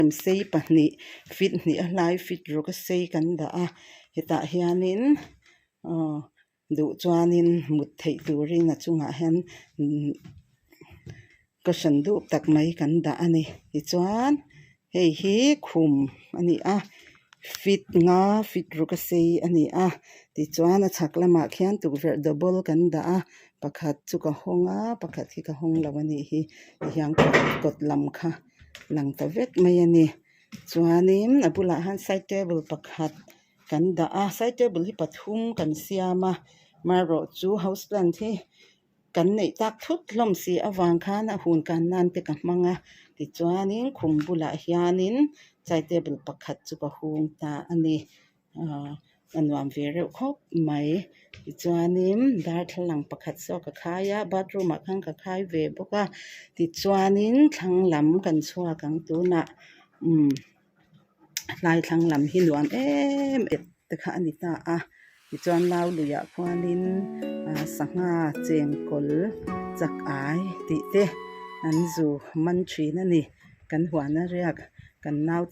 Sei pahnih feet hnih a hlai feet ruk a sei kan dah a hetah hianin aw duh chuanin mut theih turin a chungah hian imm cushion dup tak mai kan dah a ni tichuan hei hi khum a ni a feet nga feet ruk a sei a ni a tichuan a chhak lamah khian tukverh double kan dah a pakhat chu ka hawng a pakhat hi ka hawng lo a nih hi tihian kawt lam kha. Lang ta vek mai a ni chuanin a bulah hian side table pakhat kan dah a side table hi pathum kan siam a amaherawh chu house plant hi kan neih tak thut hlawm si avang khan a hun kan nan te ka hmang a tichuanin khum bulah hianin side table pakhat chu ka hung ta a ni. Aaa a nuam ve reuh khawp mai tichuanin darthlalang pakhat saw ka khai a bathroom ah khan ka khai ve bawk a tichuanin thlang lam kan chhuak ang tunah umm hlai thlang lam hi nuam em em te kha a ni ta a tichuan nau luiah khuanin ah sangha chengkawl chak ai tih te an zu man thin a ni kan huan a riak kan nau.